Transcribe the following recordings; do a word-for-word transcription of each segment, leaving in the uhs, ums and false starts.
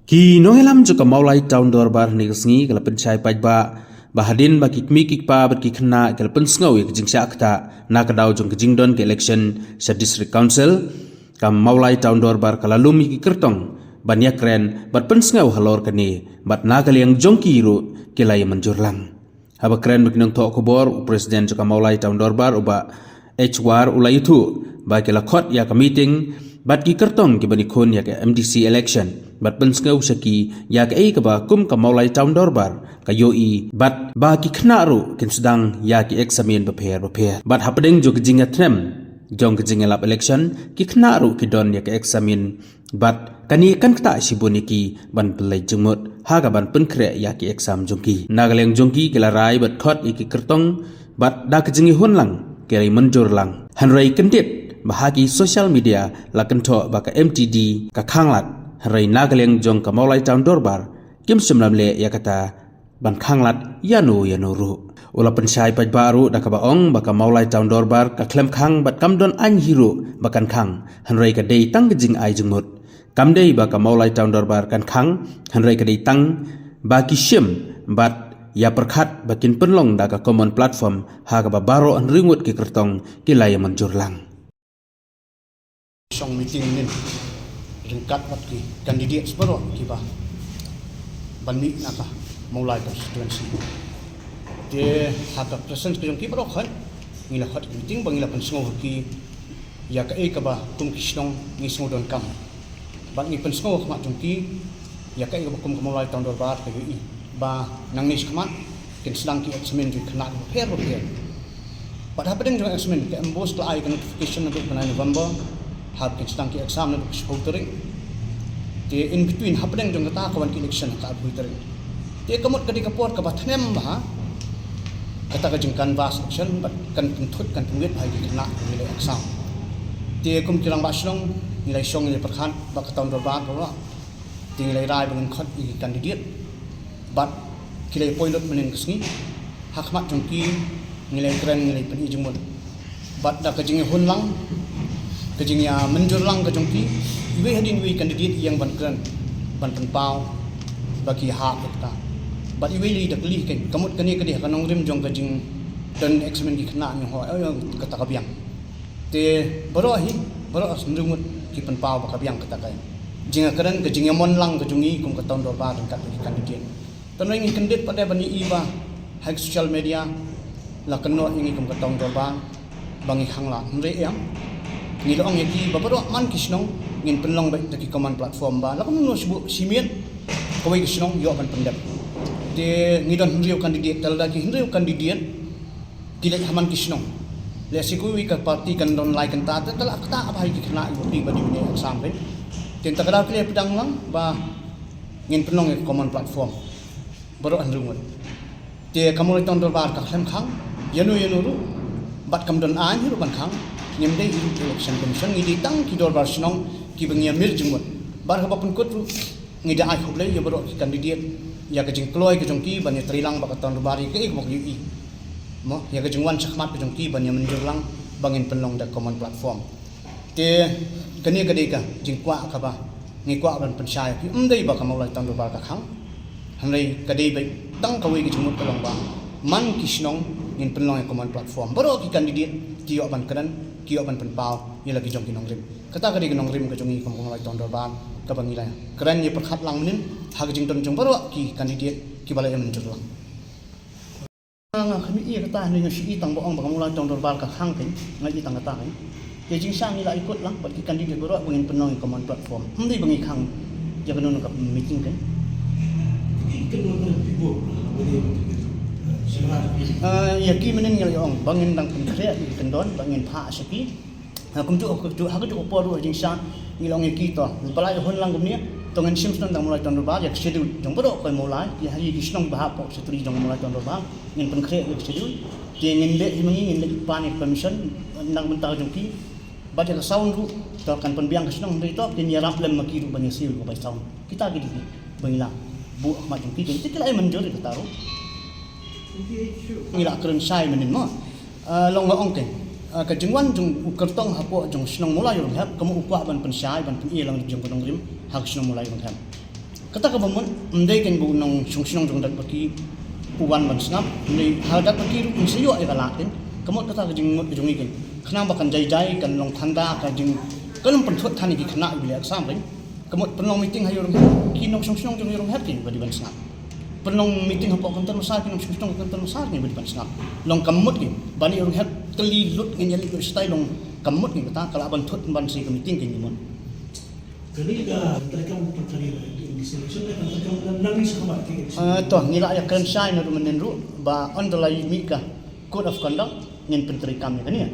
Ki nongïalam jong ka Mawlai Town Dorbar hynne ka sngi ki la pynshai paidbah ba hadien ba ki kmie ki kpa bad ki khynnah ki la pynsngew ïa ka jingshah ktah na ka daw jong ka jingdon ka election sha District Council, ka Mawlai Town Dorbar ka la lum ïa ki kyrtong ban ïakren bad pynsngew halor kane, bad na ka liang jong ki ruh ki la ïa mynjur lang. Haba kren bad ki nongthoh khubor, u President jong ka Mawlai Town Dorbar, u Bah H War, u la ïathuh ba ki la khot ïa ka meeting bad ki kyrtong kiban ïakhun ïa ka M D C election, bad pynsngew sha ki ïa kaei kaba kum ka Mawlai Town Dorbar ka ïohi, bad ba ki khynnah ruh kin sdang ïa ki eksamin bapher bapher. Bad hapdeng jong ka jingïathnem jong ka jingïalap election, ki khynnah ruh ki don ïa ka eksamin, bad kane kan ktah shibun ïa ki ban pynleit jingmut ha kaban pynkhreh ïa ki exam jong ki. Na ka liang jong ki ki la rai bad khot ïa ki kyrtong, bad da ka jingïahun lang ki la ïa mynjur lang. Hynrei kyndit ba ha ki social media la kynthoh ba ka M T D ka khanglad, hynrei na ka liang jong ka Mawlai Town Dorbar kim shym lam leh ïa kata ban khanglad ïano ïano ruh. U la pynshai paidbah ruh da kaba ong ba ka Mawlai Town Dorbar ka khlem khang bad kam don aiñ hi ruh ba kan khang, hynrei ka dei tang ka jingai jingmut. Kam dei ba ka Mawlai Town Dorbar kan khang, hynrei ka dei tang ba ki shim bad ïa pyrkhat ba kin pynlong da ka common platform ha kaba baroh hynriew ngut ki kyrtong ki la ïa mynjur lang. Shong meeting mynnin ryngkat bad ki candidates baroh kiba ban mih na ka Mawlai constituency. Te ha ka presence ka jong ki baroh khot ngi la khot meeting ba ngi la pynsngew ha ki ïa kaei kaba kum ki shnong ngi sngewdonkam. Bad ngi pynsngew ha khmat jong ki ïa kaei kaba kum ka Mawlai Town Dorbar ka ïohi ba nangne shakhmat kin sdang ki examin jong ki khynnah bapher bapher. Bad hapdeng jong examin ka MBOSE ka la ai ka notification naduh ka nine November, haba kin sdang ki exam naduh ka shiphew tarik. Te in between hapdeng jong kata ka wan ka election ha ka arphew tarik. Te ka mut ka dei ka por kaba thnem bha kata ka jingcanvass election bad kan pynthut kan pynwit bha ïa ki khynnah ba ngi leh exam. Te kum ki rangbah shnong ngi la ïa shong ngi la ïa pyrkhat bad ka Town Dorbar baroh. Te ngi la ïa rai ba ngin khot ïa ki candidate bad ki la ïa poi lut mynnin ka sngi. Ha khmat jong ki ngi la ïa kren ngi la ïa pyni jingmut. Bad da ka jingïahun lang, ka jingïamynjur lang ka jong ki, iwei hadien iwei candidate i ïeng ban kren ban pynpaw ba ki hap ïa kata. Bad iwei lei da kylli kein, ka mut kane ka dei ha ka nongrim jong ka jingdon examin ki khynnah, ngi hoi, oh, ïa kata ka biang. Te baroh hi, baroh hynriew ngut ki pynpaw ba ka biang kata ka jingïakren, ka jingïamon lang ka jong ngi kum ka Town Dorbar ryngkat bad ki candidate. Te ngi kyndit pat de ban ïohi ba ha ki social media la kynnoh ïa ngi kum ka Town Dorbar ba ngi khanglad, hynrei em, ngi la ong ïa ki ba baroh man ki shnong ngin pynlong beit da ki common platform ba la kumno shu buh shi miet kawei ka shnong ïoh ban pyndep. Te ngi don hynriew candidate, te lada ki hynriew candidate ki leit ha man ki shnong, lehse kawei ka party kan don lai kynta, te ka la ktah bha ïa ki khynnah, ïa ki ba dei ban ïa exam kein. Te kata ka daw ki la pdiang lang ba ngin pynlong ïa ka common platform baroh hynriew ngut. Te ka Mawlai Town Dorbar ka khlem khang ïano ïano ruh bad kam don aiñ hi ruh ban khang. Ngim dei hi ruh election commission, ngi dei tang ki dorbar shnong kiba ngi ïamir jingmut. Bad haba pynkut ruh ngi da ai khublei ïa baroh ki candidate ïa ka jingkloi ka jong ki ban ïatrei lang bad ka Town Dorbar ïa kaei kaba ka ïohi, mo, ïa ka jingwan shakhmat ka jong ki ban ïamynjur lang ba ngin pynlong da common platform. Te kane ka dei ka jingkwah kaba ngi kwah ban pynshai ïa phi, ym dei ba ka Mawlai Town Dorbar ka khang, hynrei ka dei beit tang kawei ka jingmut ka long ba man ki shnong ngin pynlong ïa ka common platform, baroh ki candidate ki ïoh ban kren, ki ïoh ban pynpaw ïa la ki jong ki nongrim. Kata ka dei ka nongrim ka jong ngi kum ka Mawlai Town Dorbar kaba ngi la kren ïa pyrkhat lang mynnin ha ka jingdon jong baroh ki candidate kiba la ïamynjur lang. Nga, nga khlem ïohi ïa kata, hynrei nga shu ïohi tang ba ong ba ka Mawlai Town Dorbar ka khang kein, nga ïohi tang kata kein. Te jingshisha ngi la ïakut lang bad ki candidate baroh ba ngin pynlong ïa ka common platform. Ym dei ba ngi khang ïa kano kano ka meeting kein. Ah, ïa ki mynnin ngi la ong ba ngin dang pynkhreh ïa ki kyndon, ba ngin phah sha ki. Ha kumjuh, ha kumjuh, ha kajuh ka por ruh jingshisha ngi la ong ïa ki, to ba la ïahun lang kumne, to ngin shim shuh na ka Mawlai Town Dorbar ïa ka schedule jong baroh kawei Mawlai, ïa ha ïa ki shnong ba hapoh secretary jong ka Mawlai Town Dorbar ngin pynkhreh ïa ka schedule. Te ngin leh hi ma ngi, ngin leh pan ïa ka permission na ka bynta jong ki. Bad ïa ka sound ruh, to kan pynbiang ka shnong, hynrei to kin ïarap lem ma ki ruh ban ïasiew ïa ka bai sound. Kita ki dei kiba ngi la buh ha khmat jong ki, te ki la ïamynjur ïa kata ruh. Ngi la kren shai mynnin mo. Ah, long nga ong kein, ah, ka jingwan jong u kyrtong hapoh jong shnong Mawlai Ïawrynghep, ka mut u kwah ban pynshai, ban pyni lang jong ka nongrim ha ka shnong Mawlai Ïawrynghep. Kata kaba mut, ym dei kein ba u nongshong shnong jong Datbaki u wan ban sngap, ym dei ha Datbaki ruh un sa ïoh ïa ka lad kein. Ka mut kata ka jingmut ka jong ngi kein. Khnang ba kan jai jai, kan long than da ka jing, kan long pynthut than ïa ki khynnah ba leh exam kein. Ka mut pynlong meeting ha Ïewrynghep, ki nongshong shnong jong Ïewrynghep kein ba dei ban sngap. Pynlong meeting hapoh Kynton Massar, ki nongshong shnong Kynton Massar kein ba dei ban sngap. Long ka mut kein. Ban Ïewrynghep tylli lut, ngin ïa leit shatai, long ka mut kein kata, ka lah ban thut ban sa ïa ka meeting kein ka mut. Kane ka treikam pyntrei la election, ka treikam na nangne shakhmat ka election. Ah, to, ngi la ïakren shai naduh mynnin ruh ba ynda la mih ka code of conduct ngin pyntreikam ïa kane.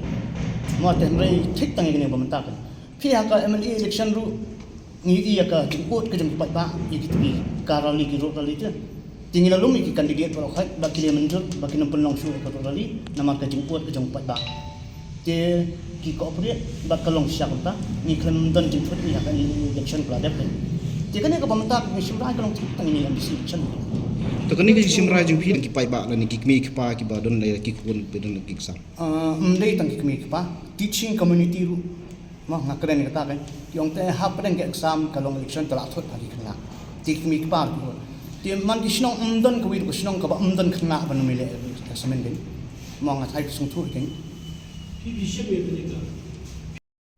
Mo, te hynrei thik tang ïa kane ba mynta ka. Phi, ha ka M L A election ruh ngi ïohi ïa ka jingud ka jong ki paidbah ïa kita ki, ka rally, ki road rally te. Te ngi la lum ïa ki candidate baroh khoit ba ki la mynjur ba kin ym pynlong shuh ïa ka road rally namar ka jingud ka jong ki paidbah. Te ki cooperate bad ka long shisha kumta, ngi khlem don jingthut ïa ka election ka la dep. Te kane kaba mynta ka jingshim rai ka long thik tang ïa kane M D C election. To kane ka jingshim rai jong phi, ki paidbah lane ki kmie ki kpa kiba don la ki khun, ba don la ki ksan? Ah, ym dei tang ki kmie ki kpa, teaching community ruh. Mo, nga kren ïa kata kein. Ki ong te hapdeng ka exam ka long election, te la thut ha ki khynnah. Te ki kmie ki kpa ruh. Te man ki shnong, ym don kawei ruh ka shnong kaba ym don khynnah ban ym leh exam kein. Mo, nga tharai ka sngewthuh kein. Ngi,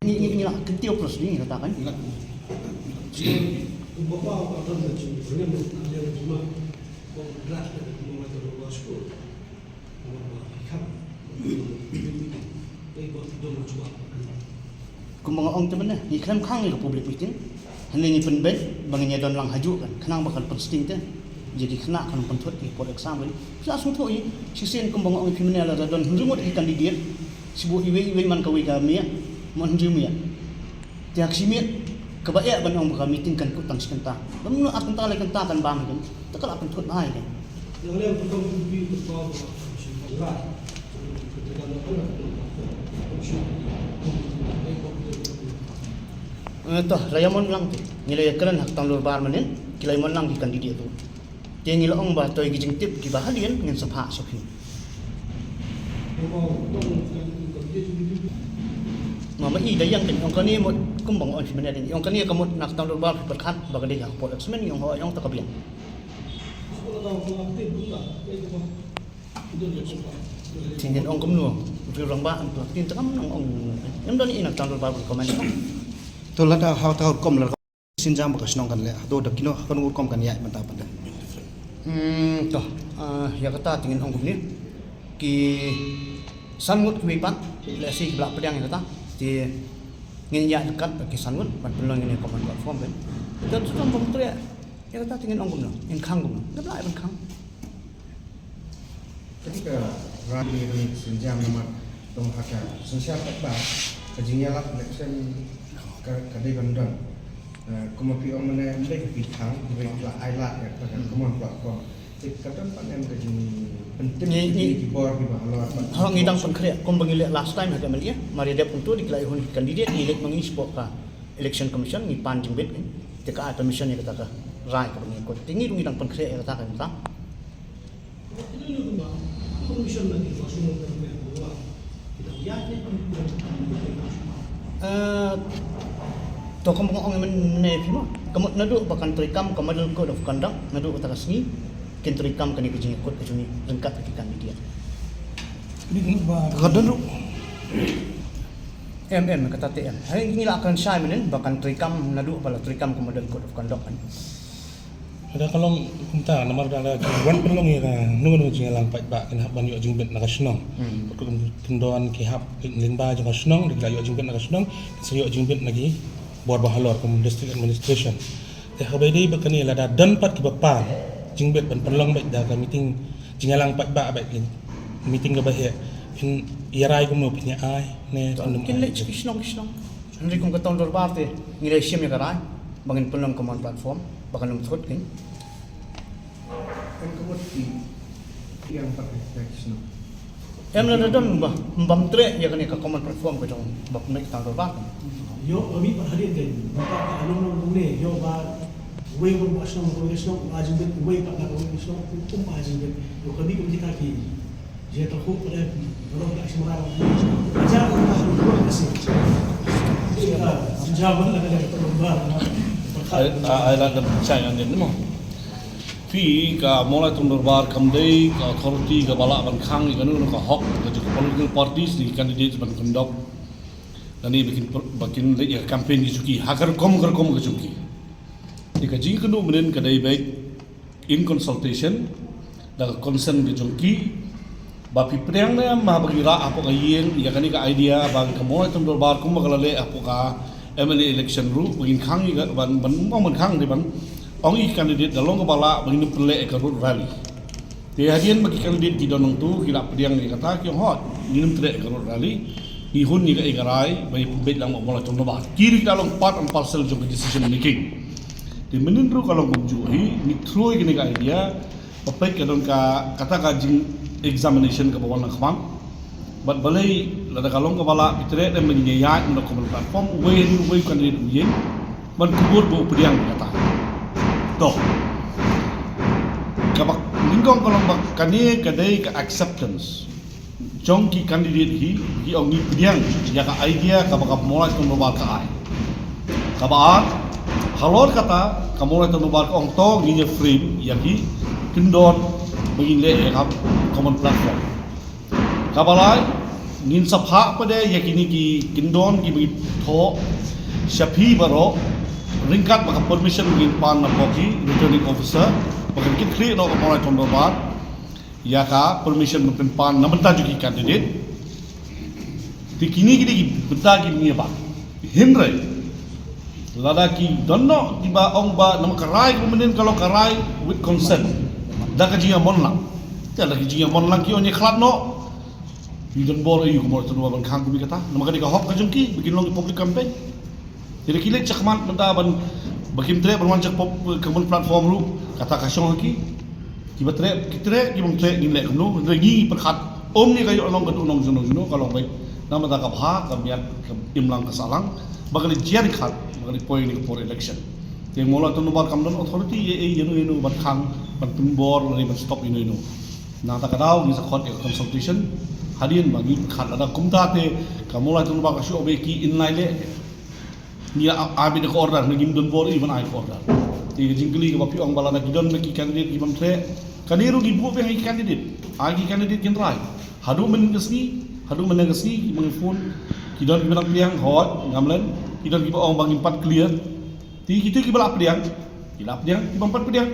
ngi, ngi la kyntiew plus ngi kata kein. Kumba nga ong te mynne, ngi khlem khang ïa ka public meeting. Hynrei ngi pynbeit ba ngin ïa don lang hajuh kein, khnang ba kan pynsting te ïa ki khynnah, kan pynthut ïa ka exam kein. Phi la sngewthuh ïa, shisien kumba nga ong ïa phi mynne, lada don hynriew ngut ki candidate, shu buh iwei iwei man kawei ka miet, man hynriew miet. Te ha ka shi miet kaba eh ban ong ba ka meeting kan kut tang shi kynta. Lymno ar kynta, lai kynta kan bam hi kein. Te ka la pynthut bha hi kein. Eh, to, la ïa mon lang te. Ngi la ïakren ha ka tang dorbar mynnin, ki la ïa mon lang ki candidate ruh. Te ngi la ong ba to ïa ki jingtip kiba hadien ngin sa phah sha phi. Nga ma i da ïa kein, ong kane mut kumba nga ong shi mynne, ong kane ka mut na ka tang dorbar phi pyrkhat ba ka dei ha ka por exam, ong ho, ong ta ka biang. Te ngin ong kumno, phi rangbah, phi rangbah, ym don i na ka tang dorbar ban comment. To lada ha ka tang dorbar la Synjam ba ka shnong kan leh, hato da kino, ha kano ka rukom kan ïaid mynta pat? Hmm, to, ah, ïa kata te ngin ong kumne. Ki san ngut kiwei pat, lehse kiba la pdiang ïa kata, te ngin ïaid ryngkat bad ki san ngut ban pynlong ïa kane ka common platform, kan. Te to, to, to, ïa kata te ngin ong kumno, ngin khang kumno, ngim lah ban khang. Kane ka rally ka dei synjam namar tang ha ka synshar paidbah, ka jingïalap election ka, ka dei ban don. Eh, kumba phi ong mynne, ym dei phi khang, hynrei phi la ai lad ïa ka, ka common platform. Te ka don pat ne em ka jingpyntip ïa ki bor kiba halor pat. Ho, ngi dang pynkhreh kumba ngi leh last time ha ka M L A, mar ïa dep kumto, dei ki la ïoh hun candidate, ngi leit ma ngi shapoh ka Election Commission, ngi pan jingbit, te ka ai permission ïa kata ka rai kaba ngi kut. Te ngi ruh ngi dang pynkhreh ïa kata ka mynta. Eh, to kumba nga ong mynne ïa phi mo, ka mut naduh ba kan treikam ka model code of conduct, naduh kata ka sngi kin treikam kane ka jingïakut ka jong ngi ryngkat ki candidate. Ka don ruh. Em, em, kata te em. Hynrei ngi la kren shai mynnin ba kan treikam naduh ba la treikam ka model code of conduct, kan. Lada ka long kumta, namar lada ki wan pynlong ïa kano kano ka jingïalang paidbah, kin hap ban ïoh jingbit na ka shnong. Hmm. Bad kum kin don ki hap lyngba jong ka shnong, da ki la ïoh jingbit na ka shnong, kin sa ïoh jingbit na ki bor ba halor kum district administration. Te haba ïadei bad kane, lada don pat kiba pan jingbit ban pynlong beit da ka meeting jingïalang paidbah beit, meeting kaba heh, phin ïa rai kumno, phin ïa ai ne phin ym ai? Kin leit sha ki shnong ki shnong. Hynrei kum ka tang dorbar te ngi la shim ïa ka rai ba ngin pynlong common platform ba kan ym thut kein. Em, ka mut ki ïeng pat ha ki shnong. Em, lada don ba ym bam treh ïa kane ka common platform ka jong ba pynlong ka tang dorbar. Ïoh ba mih pat hadien kein, ba ka nong nong ne ïoh ba wei ba shnong, wei shnong ba jingbit, wei pat na wei shnong um ba jingbit. Ïoh ka mih kum kita ki Jia, to, ko pale, kalau tak sembarang. Ajar, ajar, ajar. Jia, jia, jia, jia. Ai, ai, ai la da chai an den mo. Phi ka Mawlai Tong Dorbar kam dei ka authority kaba lah ban khang ïa kano kano ka hok ka jong ka political parties ne ki candidates ban conduct lane ba kin, ba kin leit ïa ka campaign ka jong ki ha ka rukom ka rukom ka jong ki. Te ka jingkynduh mynnin ka dei beit in consultation da ka consent ka jong ki, ba phi pdiang ne em ba ki rah hapoh ka ïing ïa kane ka idea ba ka Mawlai Tong Dorbar kumba ka la leh hapoh ka M L A election ruh ba ngin khang ïa ka, ban, ban, ban, ban khang de ban ong ïa ki candidate da long kaba lah ba ngin pynleh ïa ka road rally. Te hadien ba ki candidate ki don nangtu ki la pdiang ïa kata ki ong hooid, ngin treh ïa ka road rally, ngi hun ïa ka, ïa ka rai ba ïa pynbeit lang ba Mawlai Tong Dorbar. Ki ruh ki la long part and parcel jong ka decision making. Te mynnin ruh ka long kumjuh hi, ngi through ïa kane ka idea, ba peit ka don ka, kata ka jing examination kaba wan lang khmat. Bad balei lada ka long kaba lah phi treh ne em ba ngin ïaid na common platform, uwei ne uwei u candidate u ïeng ban kubur ba u pdiang ïa kata. To. Kaba nyngkong ka long ba kane ka dei ka acceptance jong ki candidate hi, ki ong ngi pdiang ïa ka idea kaba ka Mawlai Tong Dorbar ka ai. Kaba ar, halor kata ka Mawlai Tong Dorbar ka ong to ngin ïa frame ïa ki kyndon ba ngin leh ïa ka common platform. Kaba lai, ngin sa phah pat de ïa kine ki kyndon kiba ngi thoh sha phi baroh ryngkat bad ka permission ba ngin pan na poh ki returning officer ba kan kit khlieh noh ka Mawlai Tong Dorbar ïa ka permission ban pynpan na bynta jong ki candidate. Te kine ki dei ki bynta kiba ngi ïa bat. Hynrei lada ki don noh kiba ong ba namar ka rai kaba mynnin ka long ka rai with consent, da ka jingïamon lang. Te lada ki jingïamon lang ki ong ïa khlad noh, ngi don bor aïu ka Mawlai Tong Dorbar ban khang kum ïa kata? Namar ka dei ka hok ka jong ki ba kin long ki public campaign. Te lada ki leit shakhmat mynta ban, ba kim treh ban wan sha pop, common platform ruh, kata ka shong ha ki. Kiba treh ki treh, kiba ym treh ngin leh kumno. Hynrei ngi pyrkhat ym ne ka ïoh long ka dei u nongshong nongshong, ka long beit namar ka bha ka miat ka imlang ka sahlang ba ka la jia ryngkat ba ka la poi ne ka por election. Te Mawlai Tong Dorbar kam don authority ïa, ïa, ïano ïano ban khang, ban pynbor lane ban stop ïano ïano. Nangta ka daw ngi sa khot ïa ka consultation. Hadien ba ngi pyrkhat lada kumta te ka Mawlai Tong Dorbar ka shu ong ba ki in lai leh, ngi ai beit da ka order, ngim don bor aïu ban ai ka order. Te ka jingkylli kaba phi ong ba lada ki don ki candidate kiba ym treh, kane ruh ngi buh biang ïa ki candidate. Ai ki candidate kin rai. Haduh mynne ka sngi, haduh mynne ka sngi kiba ngi phone, ki don kiba nang pdiang, hooid, ngam len, ki don kiba ong ba ngim pat clear. Te kito kiba la pdiang, ki la pdiang, kiba ym pat pdiang,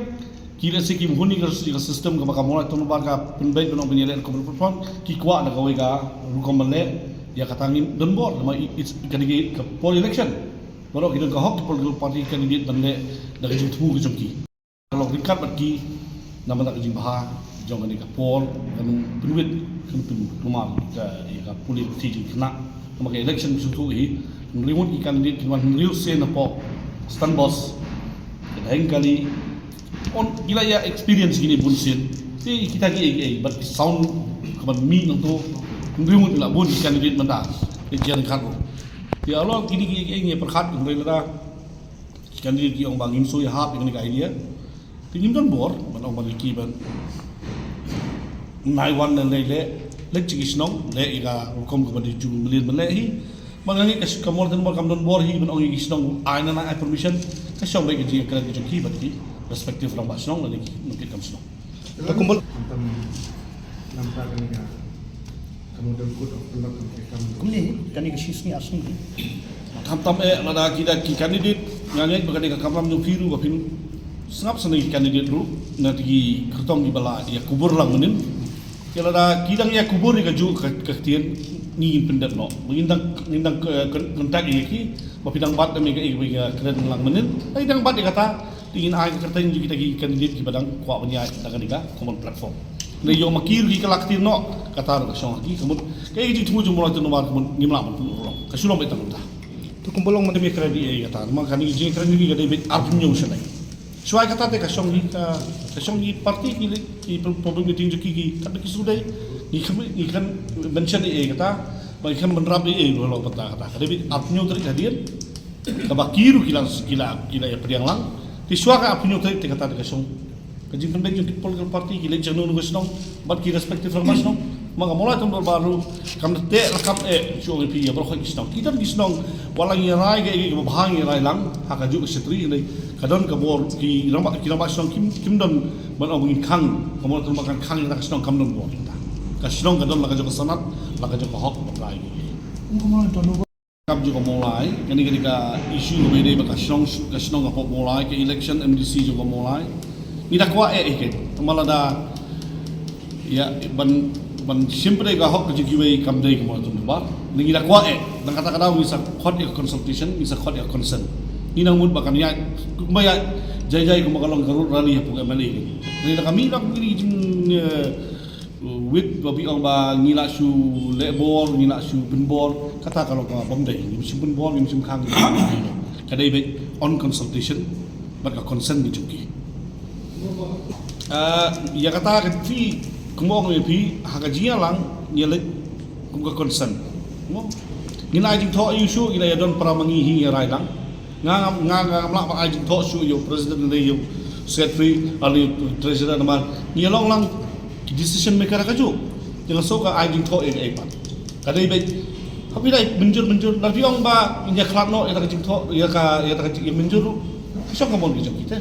ki lehse kim hun ïa ka system kaba ka Mawlai Tong Dorbar ka pynbeit ban ong ban ïaleh kum rukom, ki kwah da kawei ka rukom ban leh. Ïa kata ngim don bor namar i, i, ka dei ka por election. Baroh ki don ka hok ki political party candidate ban leh da ka jingthmu ka jong ki. Ka long ryngkat bad ki namar ka jingbha jong kane ka por, kan pynwit, kan pynkulmar ka, ïa ka pule ka jingkhynnah. Namar ka election ka shu tuh hi, hynriew ngut ki candidate ki wan hynriew sien hapoh Stand Boss, ka Dhengkali, on, ki la ïa experience kine bun sien. Te kita kiei kiei bad ki sound kaba mih nangto, hynriew ngut ki la bun ki candidate mynta. Te jia ryngkat ruh. Te halor kine kiei kiei ngi pyrkhat hynrei lada ki candidate ki ong ba ngim shu ïahap ïa kane ka idea. Te ngim don bor ban ong ba ki ban nai wan ne leh, leh, leh sha ki shnong, leh ïa ka rukom kaba dei ju mlien ban leh hi. Ba ngi ka, ka Mawlai Tong Dorbar kam don bor hi ban ong ïa ki shnong ai ne ym ai permission. Ka shong beit ka jingïakren ka jong ki bad ki respective rangbah shnong lane ki nongkitkam shnong. Te kumba Khamtam, namar kane ka, ka model code of conduct kane ka kam. Kumne, kane ka shi sngi ar sngi. Khamtam eh lada ki da ki candidate, nga ngeit ba kane ka kamram jong phi ruh ba phin sngap sngewsih ki candidate ruh na ki kyrtong kiba la ïa kubur lang mynnin. Te lada ki dang ïa kubur ïa kajuh ka, ka ktien, ngi ngin pyndep noh. Ba ngin dang, ngin dang, eh, con-, contact ïa ki ba phi dang bat da me ka, ïa ka kren lang mynnin. Lada ki dang bat ïa kata, te ngin ai ka kyrteng jong kita ki candidate kiba dang kwah ban ïaid da kane ka common platform. Lada ïoh ma ki ruh ki kylla ktien noh, kata ruh ka shong ha ki, ka mut kaei ka jingthmu jong u Mawlai Tong Dorbar, ka mut ngim lah ban pynurlong. Ka shu long beit tang kumta. To kumba long mynta me kren ïa kata, namar kane ka jingkren ïa ka dei beit arphew hynñiew shaneng. Shuwa kata te ka shong hi ka, ka shong hi party ki, ki public meeting jong ki, ki katba ki shu dei, ngi khlem, ngi khlem mention ïa kata, ba ngi khlem bynrap ïa, ïa, ïa, kata, kata. Ka dei beit arphew hynñiew tarik hadien. Kaba ki ruh ki la, ki la, ki la ïa pdiang lang. Te shuwa ka arphew hynñiew tarik te kata te ka shong. Ka jingpynbeit jong ki political party, ki leit sha kano kano ka shnong bad ki respective rangbah shnong. Ma ka Mawlai Tyndon Dorbar ruh kam da teh la kam eh shu ong ïa phi ïa baroh ki shnong. Ki don ki shnong wat la ngi rai kaei kaei kaba bha ngi rai lang ha kajuh ka shatri ne ka don ka bor ki rangbah ki rangbah shnong kim kim don ban ong ngin khang ka Mawlai Tyndon Dorbar kan khang ïa ka shnong kam don bor. Ka shnong ka don la ka jong ka sanad la ka jong ka hok ban rai. Kam ju ka Mawlai, kane kane ka issue kaba ïadei bad ka shnong, ka shnong ka pop Mawlai, ka election M D C ju ka Mawlai. Ngi da kwah eh eh ke. Tang ba lada ïa ban ban shim pat ka hok ka jong kiwei kam dei ka Mawlai Tyndon Dorbar. Ngi da kwah eh, nang kata ka daw ngi sa khot ïa consultation, ngi sa khot ïa consent. Ngi nang mut ba kan ïa kumba ïa jai jai kumba ka long ka road rally hapoh M L A. Ngi da kami da kami jing eh, wit ba phi ong ba ngi la shu leh bor, ngi la shu pynbor, kata ka long kaba ym dei. Ngim shu pynbor, ngim shu khang, ngim shu pynbor. Ka dei beit on consultation bad ka consent ngi jong ki. Ah, ïa kata ka phi kumba ong ïa phi ha ka jingïalang ngi leh kum ka consent. Mo? Ngin ai jingthoh ïa u shuh, ngin ai ïa don para ma ngi hi ïa rai lang. Nga nga nga nga ngam lah ban ai jingthoh shuh ïa u president ne ïa u secretary, ali treasurer namar ngi long lang ki decision maker ka ju. Ïa nga shu ka ai jingthoh ïa ka ai pat. Ka dei beit. Haba dei mynjur mynjur lada phi ong ba ïa khlad noh ïa ka jingthoh ïa ka ïa ka jing mynjur ruh. Shong ka mon ki jong kita.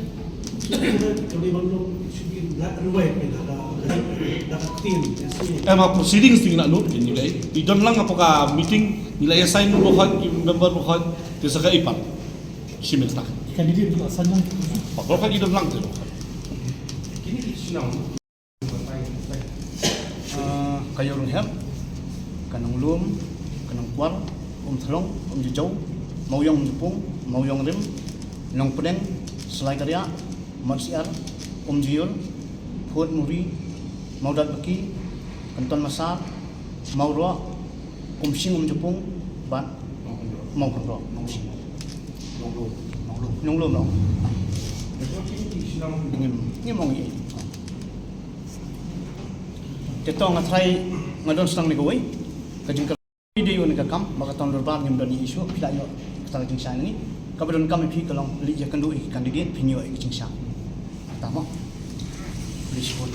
Em ha proceedings ngi la nud ngi leh. I don lang hapoh ka meeting ngi la ïa sign ruh hoi ki member ruh hoi. Te sa ka ai pat. Shim ïa kata. Candidate ruh la sign lang. Ba ka ruh ka i don lang te ruh. Kine ki shnong. Ah, ka Ïew Rynghep, ka Nonglum, ka Nongkwar, Umthlong, Umjajaw, Mawiong Umjapung, Mawiong Rim, Nongpdeng, Salai Kariah, Marsiar, Umjaiur, Phut Muri, Mawdat Baki, Kynton Masar, Mawroh, Umsing Umjapung bad Mawkynroh, Umsing. Nonglum. Nonglum. Ngim, ngim ong ei. Te to nga tharai nga don sdang ne kawei ka jingkyrpad ïa u ne ka kam ba ka Tyndon Dorbar ngim don issue, phi la ïoh kata ka jingshai ngi. Kaba donkam ïa phi ka long leit ïakynduh ïa ki candidate phin ïoh ïa ka jingshai. Tang mo. Please vote.